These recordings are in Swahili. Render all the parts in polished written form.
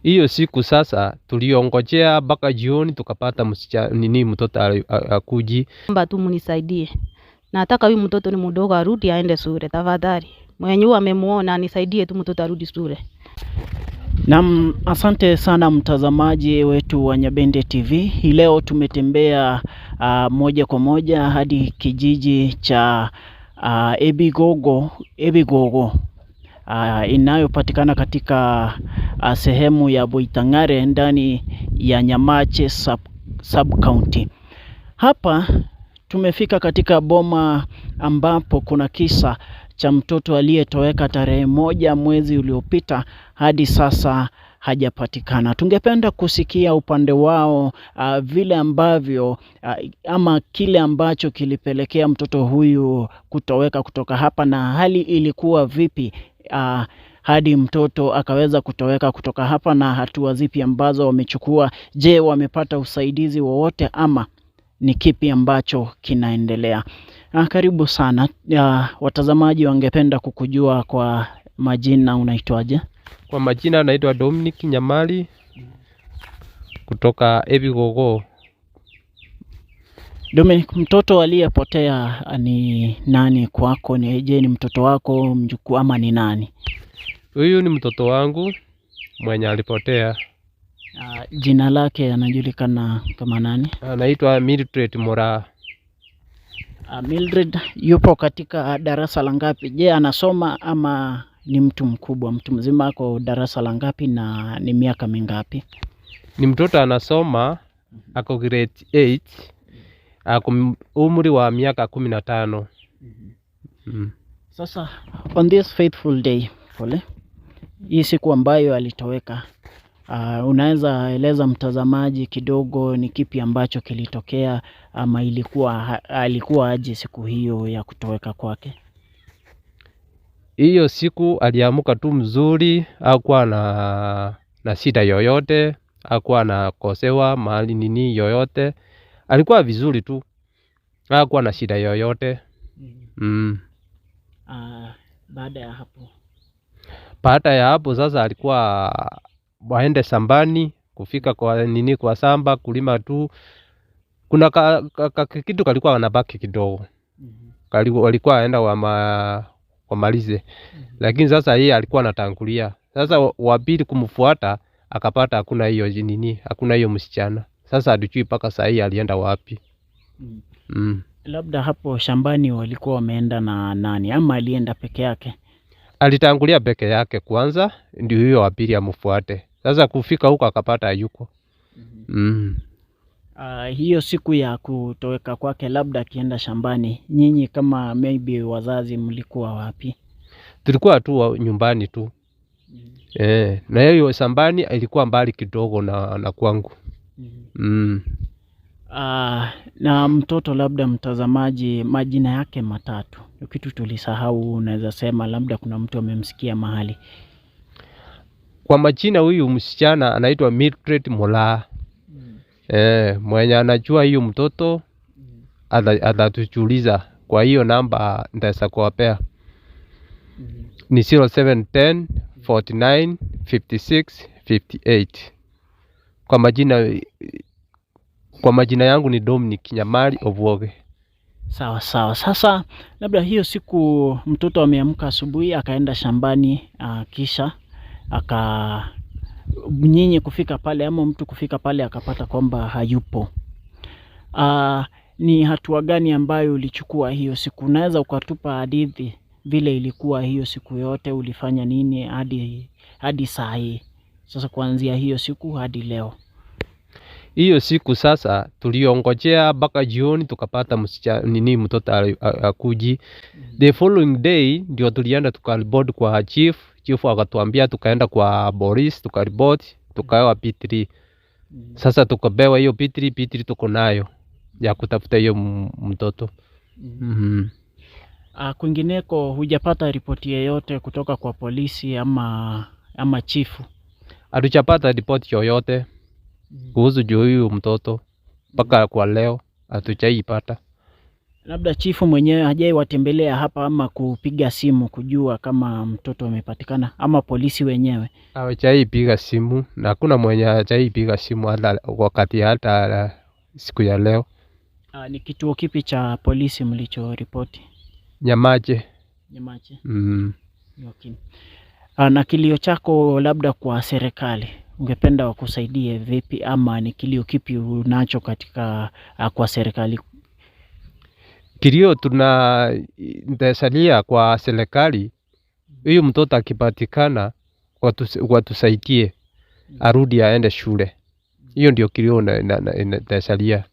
Hiyo siku sasa tuliongojea mpaka jioni tukapata msichana nini mtoto akuji. Omba tu munisaidie. Nataka huyu mtoto ni mdogo arudi aende shule tafadhali. Mwenye huyu amemuona anisaidie tu mtoto arudi shule. Naam, asante sana mtazamaji wetu wa Nyabende TV. Hii leo tumetembea moja kwa moja hadi kijiji cha Ebigogo inayopatikana katika sehemu ya Boitang'are ndani ya Nyamache sub county. Hapa tumefika katika boma ambapo kuna kisa cha mtoto aliyetoweka tarehe 1 mwezi uliopita hadi sasa hajapatikana. Tungependa kusikia upande wao vile ambavyo ama kile ambacho kilipelekea mtoto huyu kutoweka kutoka hapa na hali ilikuwa vipi hadi mtoto akaweza kutoweka kutoka hapa na hatua zipi ambazo wamechukua. Je, wamepata usaidizi wowote ama ni kipi ambacho kinaendelea? Karibu sana. Watazamaji wangependa kukujua kwa majina, unaitwaje? Kwa majina naitwa Dominic Nyamali kutoka Ebigogo. Dominic, mtoto aliyepotea ni nani kwako? Ni je, ni mtoto wako, mjukuu ama ni nani? Huyu ni mtoto wangu mwenye alipotea. Jina lake anajulikana kama nani? Anaitwa Mildred Moraa. Mildred yupo katika darasa la ngapi? Je, anasoma ama ni mtu mkubwa, mtu mzima? Ako darasa la ngapi na ni miaka mingapi? Ni mtoto anasoma, ako grade 8, ako umri wa miaka 15. Sasa on this faithful day, pole, hii siku ambayo alitoweka, unaweza eleza mtazamaji kidogo ni kipi ambacho kilitokea ama alikuwa aje siku hiyo ya kutoweka kwake? Hiyo siku aliamuka tu mzuri, hakuwa na shida yoyote, hakuwa anakosewa mahali nini yoyote. Alikuwa vizuri tu, hakuwa na shida yoyote. Baada ya hapo? Baada ya hapo sasa alikuwa waende shambani, kufika kwa nini kwa shamba kulima tu. Kuna kitu kalikuwa wanabaki kidogo. Walikuwa waenda wamalize. Lakini sasa yeye alikuwa anatangulia. Sasa wa pili kumfuata akapata hakuna hiyo nini, hakuna hiyo msichana. Sasa hatujui mpaka saa hii alienda wapi. Labda hapo shambani walikuwa wameenda na nani ama alienda peke yake? Alitangulia peke yake kwanza, ndio huyo wa pili amfuate. Sasa kufika huko akapata hayuko. Hiyo siku ya kutoweka kwake, labda akienda shambani, nyinyi kama maybe wazazi mlikuwa wapi? Tulikuwa tu nyumbani tu. Na hiyo shambani ilikuwa mbali kidogo na kwangu. Na mtoto labda mtazamaji, majina yake matatu, kitu tulisahau, unaweza sema labda kuna mtu amemsikia mahali. Kwa majina huyu msichana anaitwa Mildred Moraa. Mwenye anajua huyu mtoto atatujuliza kwa hiyo namba nitaweza kuwapea. Ni 0710 49 56 58. Kwa majina yangu ni Dominic Nyamali Obwoge. Sawa sawa. Sasa labda hiyo siku mtoto ameamka asubuhi akaenda shambani, kisha aka nyinyi kufika pale ama mtu kufika pale akapata kwamba hayupo. Ni hatua gani ambayo ulichukua hiyo siku? Unaweza ukatupa hadithi vile ilikuwa hiyo siku yote, ulifanya nini hadi saa hii? Sasa kuanzia hiyo siku hadi leo. Hiyo siku sasa tuliongojea mpaka jioni tukapata msichana nini mtoto akuji. The following day ndio tulienda tukaripoti kwa chief. Chief akatuambia tukaenda kwa police tukaripoti, tukapewa P3. Sasa tukapewa hiyo P3, P3 tuko nayo ya kutafuta hiyo mtoto. Kwingineko hujapata ripoti yoyote kutoka kwa polisi ama chifu? Hatujapata ripoti yoyote kuhusu juu huyu mtoto mpaka kwa leo hatujaipata. Labda chifu mwenyewe hajaiwatembelea hapa ama kupiga simu kujua kama mtoto amepatikana ama polisi wenyewe? Hawajaipiga simu na hakuna mwenye hajaipiga simu hata wakati hata siku ya leo. Ni kituo kipi cha polisi mlichoripoti? Nyamache. Nyamache. Mm. Okay. Na kilio chako labda kwa serikali ungependa wakusaidie vipi, ama ni kilio kipi unacho katika kwa serikali? Kilio tuna ntasalia kwa serikali, huyu mtoto akipatikana watusaidie arudi aende shule. Hiyo ndio kilio ntasalia.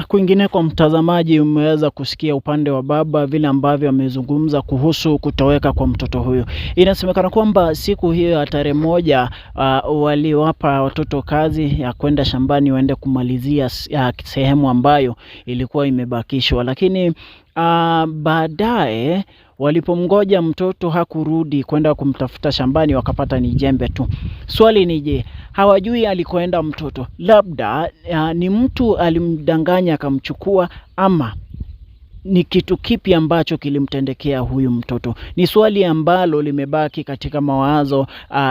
Kwingineko mtazamaji, umeweza kusikia upande wa baba vile ambavyo amezungumza kuhusu kutoweka kwa mtoto huyu. Inasemekana kwamba siku hiyo ya tarehe 1 waliwapa watoto kazi ya kwenda shambani waende kumalizia sehemu ambayo ilikuwa imebakishwa, lakini baadaye walipomgoja mtoto hakurudi kwenda kumtafuta shambani, wakapata ni jembe tu. Swali ni je, hawajui alikoenda mtoto? Labda ni mtu alimdanganya akamchukua, ama ni kitu kipi ambacho kilimtendekea huyu mtoto? Ni swali ambalo limebaki katika mawazo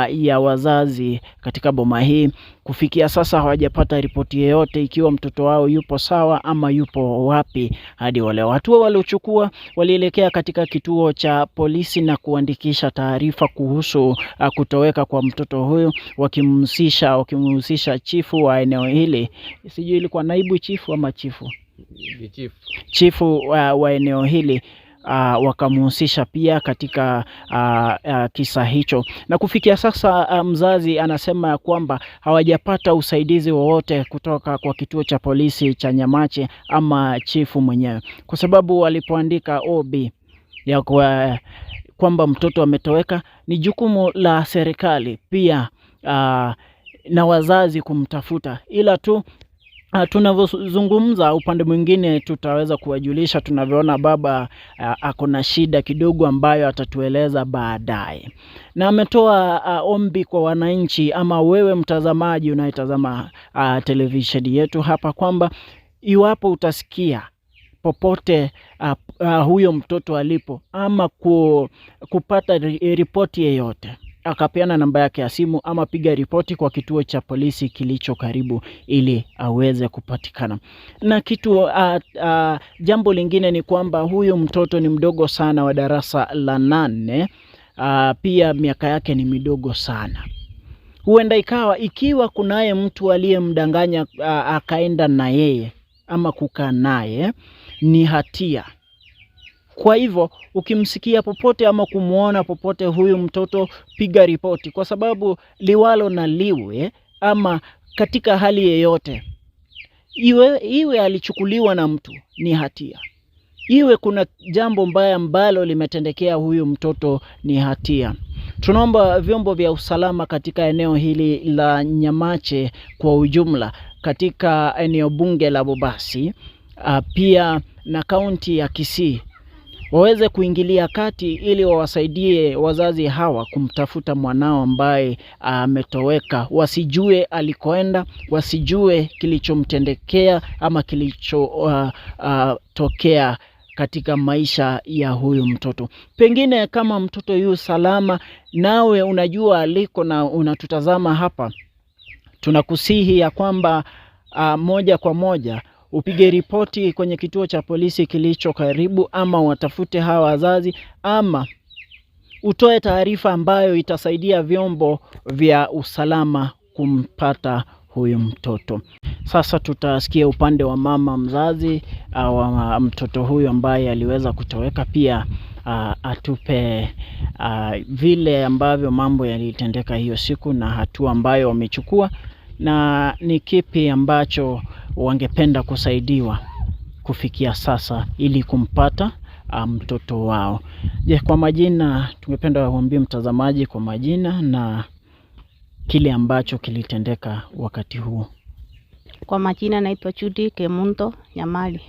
ya wazazi katika boma hii. Kufikia sasa hawajapata ripoti yoyote ikiwa mtoto wao yupo sawa ama yupo wapi. Hadi wale hatua waliochukua, walielekea katika kituo cha polisi na kuandikisha taarifa kuhusu kutoweka kwa mtoto huyu, wakimhusisha chifu wa eneo hili. Sijui ilikuwa naibu chifu ama chifu chifu wa eneo hili, wakamhusisha pia katika kisa hicho. Na kufikia sasa mzazi anasema ya kwamba hawajapata usaidizi wowote kutoka kwa kituo cha polisi cha Nyamache ama chifu mwenyewe, kwa sababu walipoandika OB ya kwamba mtoto ametoweka, ni jukumu la serikali pia na wazazi kumtafuta, ila tu tunavyozungumza upande mwingine tutaweza kuwajulisha tunavyoona baba ako na shida kidogo ambayo atatueleza baadaye. Na ametoa ombi kwa wananchi ama wewe mtazamaji unayetazama televisheni yetu hapa kwamba iwapo utasikia popote huyo mtoto alipo ama kupata ripoti yeyote, akapeana namba yake ya simu ama piga ripoti kwa kituo cha polisi kilicho karibu ili aweze kupatikana. Na kitu jambo lingine ni kwamba huyu mtoto ni mdogo sana wa darasa la 8, pia miaka yake ni midogo sana. Huenda ikawa ikiwa kunaye mtu aliyemdanganya akaenda na yeye ama kukaa naye, ni hatia. Kwa hivyo ukimsikia popote ama kumuona popote huyu mtoto, piga ripoti, kwa sababu liwalo na liwe ama katika hali yeyote iwe alichukuliwa na mtu ni hatia, iwe kuna jambo mbaya ambalo limetendekea huyu mtoto ni hatia. Tunaomba vyombo vya usalama katika eneo hili la Nyamache kwa ujumla, katika eneo bunge la Bobasi, pia na kaunti ya Kisii, waweze kuingilia kati ili wawasaidie wazazi hawa kumtafuta mwanao ambaye ametoweka. Wasijue alikoenda, wasijue kilichomtendekea ama kilichotokea katika maisha ya huyu mtoto. Pengine kama mtoto yu salama, nawe unajua aliko na unatutazama hapa, tunakusihi ya kwamba moja kwa moja upige ripoti kwenye kituo cha polisi kilicho karibu, ama watafute hawa wazazi, ama utoe taarifa ambayo itasaidia vyombo vya usalama kumpata huyu mtoto. Sasa tutasikia upande wa mama mzazi wa mtoto huyu ambaye aliweza kutoweka, pia atupe vile ambavyo mambo yalitendeka hiyo siku na hatua ambayo wamechukua na ni kipi ambacho wangependa kusaidiwa kufikia sasa ili kumpata mtoto wao. Je, kwa majina tungependa kuambia mtazamaji kwa majina na kile ambacho kilitendeka wakati huo. Kwa majina naitwa Judy Kemunto Nyamali.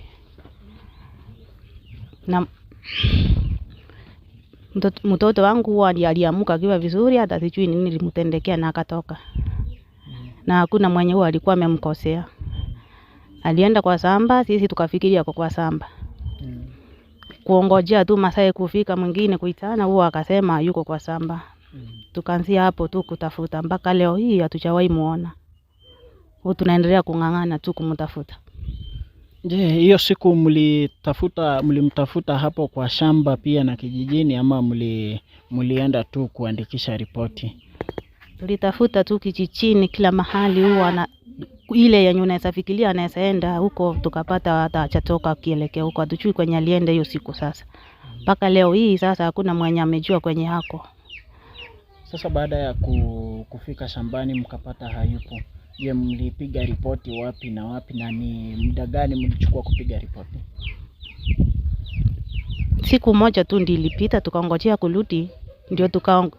Na mtoto wangu huwa aliamuka akiwa vizuri, hata sijui nini nilimtendekea na akatoka. Na hakuna mwenye huwa alikuwa amemkosea. Alienda kwa samba, sisi tukafikiria kwa samba. Kuongojea tu masaa kufika, mwingine kuitana, huo akasema yuko kwa samba. Tukaanzia hapo tu kutafuta mpaka leo hii hatujawahi muona. Huo tunaendelea kung'ang'ana tu kumtafuta. Je, hiyo siku mlimtafuta hapo kwa shamba pia na kijijini ama mlienda tu kuandikisha ripoti? Tulitafuta tu kijijini kila mahali, huwa na ile yenye unaweza fikiria anaweza enda huko, tukapata hata hajatoka akielekea huko, hatujui kwenye alienda hiyo siku sasa. Mpaka leo hii sasa hakuna mwenye amejua kwenye hako. Sasa baada ya kufika shambani mkapata hayupo, je, mlipiga ripoti wapi na wapi na ni muda gani mlichukua kupiga ripoti? Siku moja tu ndio ilipita, tukangojea kurudi, ndio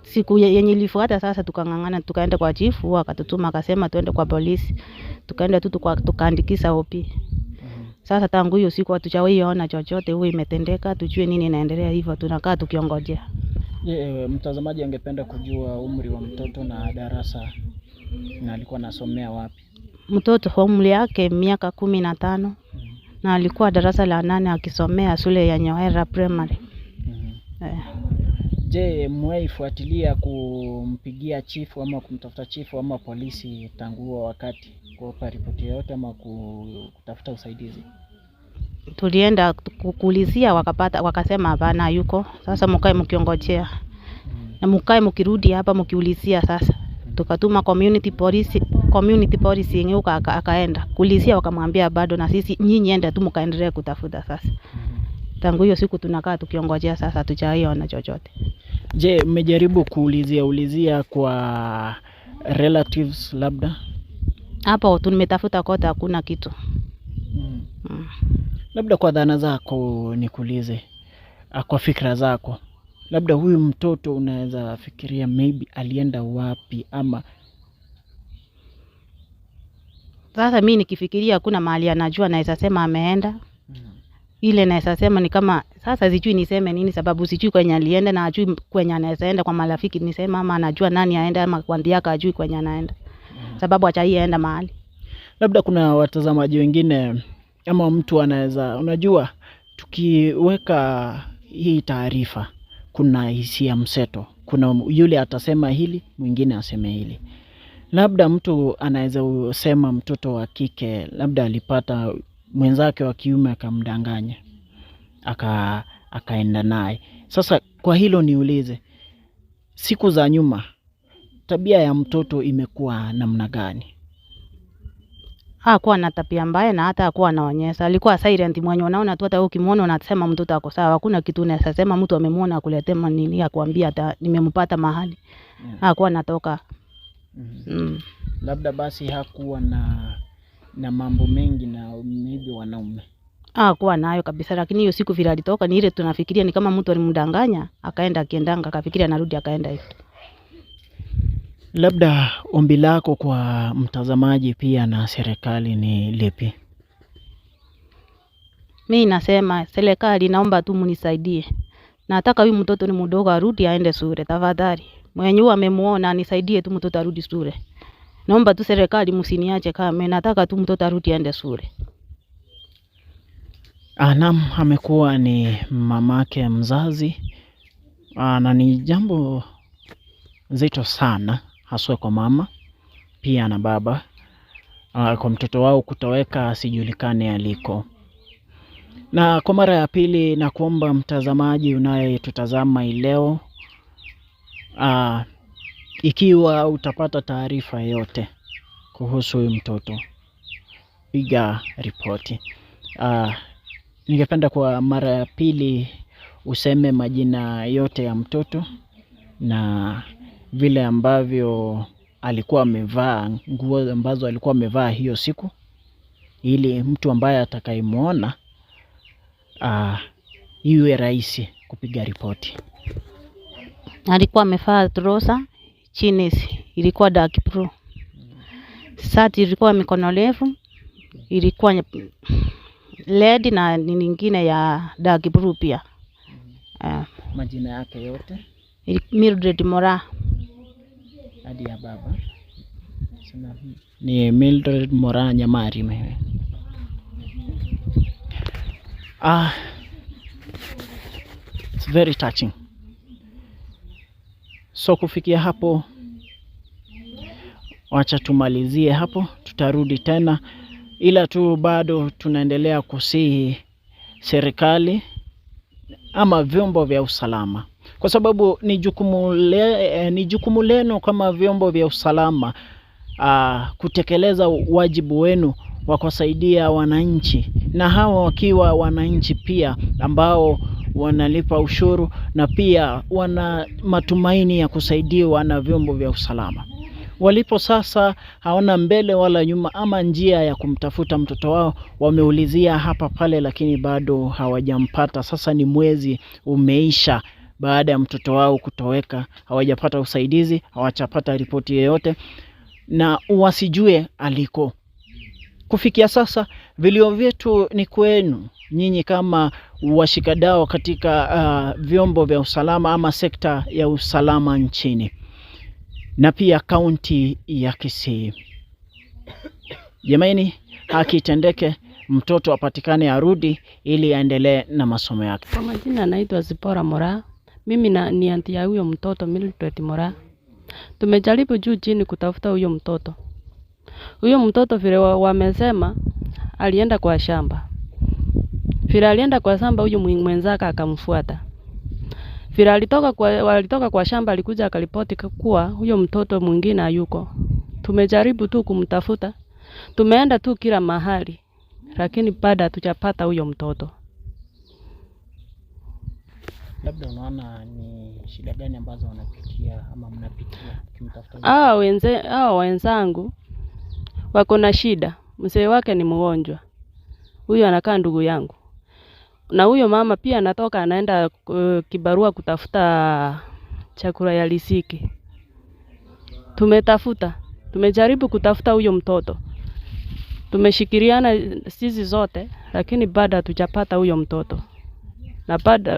siku yenye ilifuata sasa tukang'ang'ana, tukaenda kwa chifu, akatutuma akasema tuende kwa polisi. Tukaenda tu tukaandikisha OP. Sasa tangu hiyo siku hatujawahi ona chochote huwa imetendeka, tujue nini inaendelea, hivyo tunakaa tukiongojea. Je, mtazamaji angependa kujua umri wa mtoto na darasa na alikuwa anasomea wapi? Mtoto umri yake miaka 15 na alikuwa darasa la 8 akisomea shule ya Nyohera Primary. Je, mmewahi kumpigia chifu ama kumtafuta chifu ama polisi tangu huo wakati kuwapa ripoti yoyote ama kutafuta usaidizi? Tulienda kuulizia, wakapata, wakasema hapana yuko. Sasa mkae mkiongojea. Na mkae mkirudi hapa mkiulizia sasa. Tukatuma community police yenyewe akaenda kuulizia, wakamwambia bado, na sisi nyinyi enda tu mkaendelee kutafuta sasa. Tangu hiyo siku tunakaa tukiongojea sasa, hatujaiona chochote. Je, mmejaribu kuulizia kwa relatives labda? Hapo tumetafuta kote, hakuna kitu. Labda kwa dhana zako nikuulize, kwa fikra zako, labda huyu mtoto unaweza fikiria maybe alienda wapi ama? Sasa mimi nikifikiria hakuna mahali anajua naweza sema ameenda. Ile naweza sema ni kama sasa sijui niseme nini, sababu sijui kwenye alienda na ajui kwenye anaweza enda kwa marafiki niseme, ama anajua nani aenda, ama kwa ndiaka ajui kwenye anaenda. Sababu hajaienda mahali. Labda kuna watazamaji wengine ama mtu anaweza, unajua tukiweka hii taarifa kuna hisia mseto, kuna yule atasema hili, mwingine aseme hili. Labda mtu anaweza sema mtoto wa kike labda alipata mwenzake wa kiume akamdanganya, akaenda naye. Sasa kwa hilo niulize, siku za nyuma tabia ya mtoto imekuwa namna gani? Hakuwa na tabia mbaya na hata hakuwa anaonyesha. Alikuwa silent mwenye unaona tu, hata ukimuona unasema mtoto ako sawa. Hakuna kitu unaweza sema mtu amemuona akuletee nini akwambia hata nimempata mahali. Hakuwa anatoka. Labda basi hakuwa na mambo mengi na maybe wanaume. Hakuwa nayo kabisa, lakini hiyo siku vile alitoka ni ile tunafikiria ni kama mtu alimdanganya, akaenda akiendanga, akafikiria anarudi akaenda hivyo. Labda ombi lako kwa mtazamaji pia na serikali ni lipi? Mimi nasema serikali naomba tu mnisaidie. Nataka huyu mtoto ni mdogo arudi aende shule tafadhali. Mwenye huwa amemuona anisaidie tu mtoto arudi shule. Naomba tu serikali msiniache kama nataka tu mtoto arudi aende shule. Naam, amekuwa ni mamake mzazi. Na ni jambo nzito sana haswa kwa mama pia na baba, kwa mtoto wao kutoweka asijulikane aliko. Na kwa mara ya pili na kuomba mtazamaji unayetutazama hii leo, ikiwa utapata taarifa yote kuhusu huyu mtoto, piga ripoti. Ningependa kwa mara ya pili useme majina yote ya mtoto na vile ambavyo alikuwa amevaa, nguo ambazo alikuwa amevaa hiyo siku, ili mtu ambaye atakayemuona, iwe rahisi kupiga ripoti. Alikuwa amevaa trouser, jeans ilikuwa dark blue. Shati ilikuwa mikono refu, ilikuwa red na nyingine ya dark blue pia. Majina yake yote? Mildred Moraa. Hadi ya baba. Sema, ni Mildred Moraa Nyamari mimi. Ah, it's very touching. So kufikia hapo, wacha tumalizie hapo, tutarudi tena, ila tu bado tunaendelea kusihi serikali ama vyombo vya usalama, kwa sababu ni jukumu lenu kama vyombo vya usalama kutekeleza wajibu wenu wa kuwasaidia wananchi, na hawa wakiwa wananchi pia ambao wanalipa ushuru na pia wana matumaini ya kusaidiwa na vyombo vya usalama. Walipo sasa hawana mbele wala nyuma ama njia ya kumtafuta mtoto wao. Wameulizia hapa pale, lakini bado hawajampata. Sasa ni mwezi umeisha baada ya mtoto wao kutoweka, hawajapata usaidizi, hawajapata ripoti yoyote na wasijue aliko. Kufikia sasa vilio vyetu ni kwenu nyinyi kama washikadau katika vyombo vya usalama ama sekta ya usalama nchini na pia kaunti ya Kisii. Jamani, haki itendeke, mtoto apatikane, arudi ili aendelee na masomo yake. Kwa majina naitwa Zipora Mora. Mimi ni anti ya huyo mtoto Mildred Mora. Tumejaribu juu chini kutafuta huyo mtoto. Huyo mtoto vile wamesema alienda kwa shamba. Vile alienda kwa shamba, huyo mwenzake akamfuata. Vile walitoka kwa shamba, alikuja akaripoti kuwa huyo mtoto mwingine hayuko. Tumejaribu tu kumtafuta. Tumeenda tu kila mahali, lakini bado hatujapata huyo mtoto. Labda unaona ni shida gani ambazo wanapitia ama mnapitia kimtafuta? Hawa wenzangu wako na shida. Mzee wake ni mgonjwa, huyu anakaa ndugu yangu, na huyo mama pia anatoka anaenda kibarua kutafuta chakula ya riziki. Tumetafuta, tumejaribu kutafuta huyo mtoto, tumeshikiliana sisi zote, lakini bado hatujapata huyo mtoto,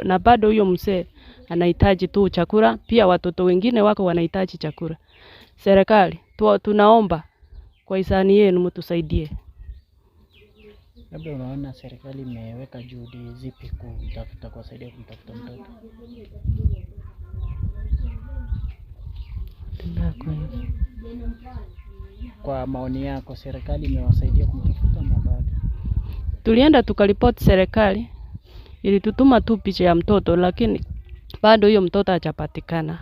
na bado huyo mzee anahitaji tu chakula, pia watoto wengine wako wanahitaji chakula. Serikali tunaomba kwa hisani yenu mtusaidie. Labda unaona serikali imeweka juhudi zipi kumtafuta, kuwasaidia kumtafuta mtoto? Kwa maoni yako, serikali imewasaidia kumtafuta ama bado? Tulienda tukaripoti serikali, ilitutuma tu picha ya mtoto, lakini bado huyo mtoto hajapatikana.